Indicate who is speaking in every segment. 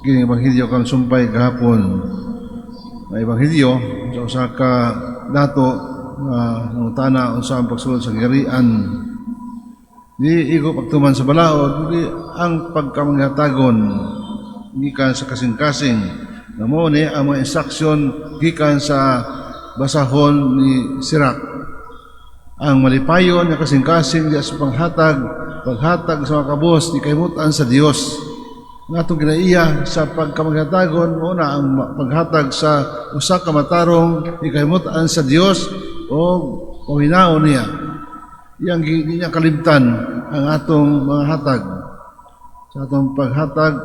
Speaker 1: Kini ebanghelyo kang sumpay gahapon. Nga ebanghelyo sa usa ka dato nga nangutana unsa ang pagsulod sa gingharian. Di igo pagtuman sa balaod, kundi ang pagkamanghatagon gikan sa kasing-kasing. Nga mao ni ang mga instruction gikan sa basahon ni Sirach. Ang malipayon nga kasing-kasing diya sa panghatag, paghatag sa mga kabos, di kahimutan sa Dios. Nga atong kinaiya sa pagkamanghatagon, mao na ang paghatag sa usa ka matarong ikahimutan sa Dios o paminaon niya. Iyang di niya kalimtan ang atong mga hatag. Sa atong paghatag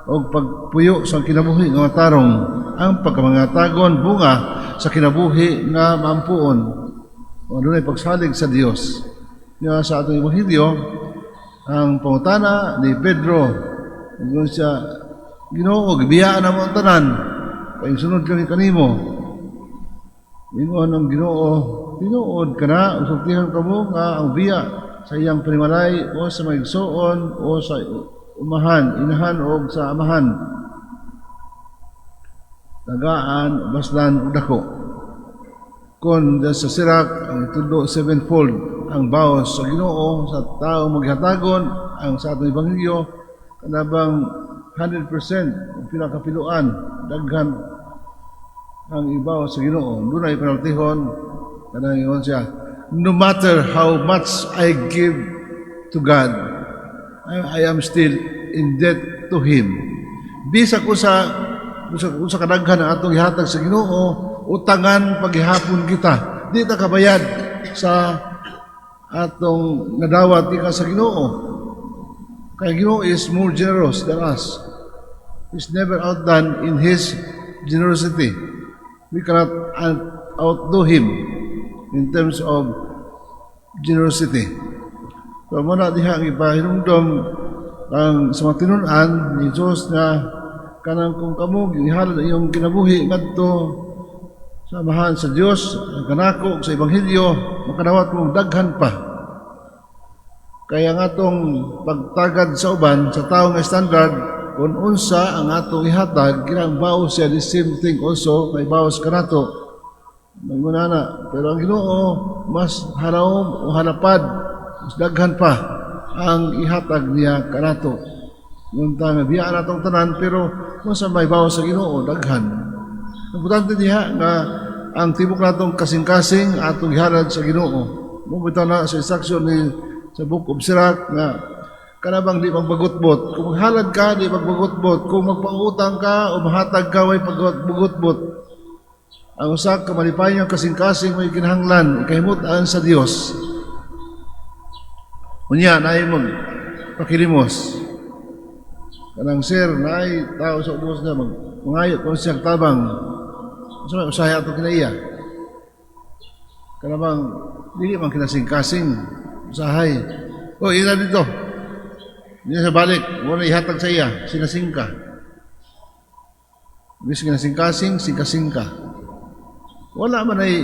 Speaker 1: o pagpuyo sa kinabuhi nga matarong, ang pagkamanghatagon bunga sa kinabuhi nga maampuon. O adunay pagsalig sa Dios. Nga sa atong ebanghelyo, ang pangutana ni Pedro, ingon siya, "Ginoo, gibiyaan namo ang tanan, kay sunod kami kanimo." Ingon ang Ginoo, "Tinuod kana, sultihan kamo nga ang biya sa iyang panimalay o sa mga igsoon o sa umahan, inahan o sa amahan, tagaan, baslan o dako." Kon sa Sirach, ang itudo sevenfold ang baos sa Ginoo sa tao maghatagon, ang sa atong ebanghelyo kanabang 100% ang pinakapiluan, daghan ang ibawas sa Ginoo. Dunay panultihon kanang ingon siya, "No matter how much I give to God, I am still in debt to Him." Bisag ko sa kadaghan ang atong ihatag sa Ginoo, utangan paghihapon kita. Di ta kabayad sa atong nadawat gikan sa Ginoo. Kay Ginoo is more generous than us. He's never outdone in His generosity. We cannot outdo Him in terms of generosity. So mao na diha ang ipahinumdom ang sa mga tinun-an ni Jesus nga kanang kung kamo gihalad ang iyong kinabuhi ngadto sa amahan sa Dios, ang kanako sa ebanghelyo, makadawat mo daghan pa. Kaya nga atong pagtagad sa uban sa tawo nga standard, kung unsa ang atong ihatag, kinang baos siya, the same thing also may baos kanato. Manguna na, pero ang Ginoo mas harawm o halapad, mas daghan pa ang ihatag niya kanato. Ngunta nga biyaan natong tanan, pero unsa may baos sa Ginoo, daghan. Importante diha nga ang tibok natong kasing-kasing atong ihalad sa Ginoo. Mao bitaw na sa instruction ni sa Book of Sirach nga kanabang di magbagutbot. Kung maghalad ka, di magbagutbot. Kung magpautang ka o mahatag ka, way pagbagutbot. Ang usa ka malipayong kasing-kasing may kinahanglan ikahimutan sa Dios. Unya naay mag pakilimos. Kanang sir, naay tao sa ubos na mag mangayo kung siyang tabang. Unsa may usahay ato kinaiya? Kanabang dili man kinasing-kasing usahay. "Oh, ina dito." Hindi sa balik, wala ihatag sa iya, sinasingka. Bis kinasing-kasing, singka-singka. Wala man ay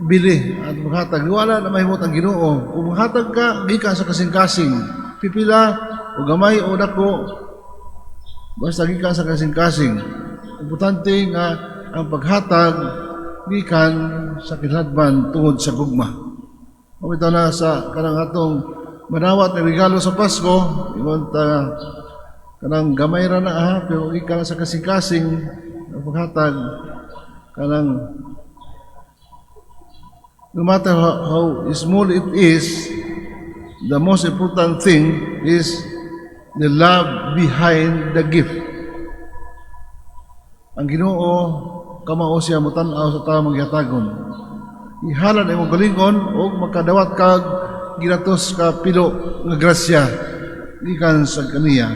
Speaker 1: bili at maghatag. Wala na mahimot ang Ginoo. Kung maghatag ka, gikan sa kasing-kasing. Pipila, o gamay o dako, basta gikan sa kasing-kasing. Importante nga ang paghatag gikan sa kinahadman tungod sa gugma. Mao na sa kanang atong manawat na regalo sa Pasko, ingon ta kanang gamay ra na ha, pero gikan sa kasing-kasing ang paghatag, kanang no matter how small it is, the most important thing is the love behind the gift. Ang Ginoo kamao siya motan-aw sa tao maghatagon. Ihalad imong galingon og makadawat kag ginatos ka pilo nga grasya gikan sa kaniya.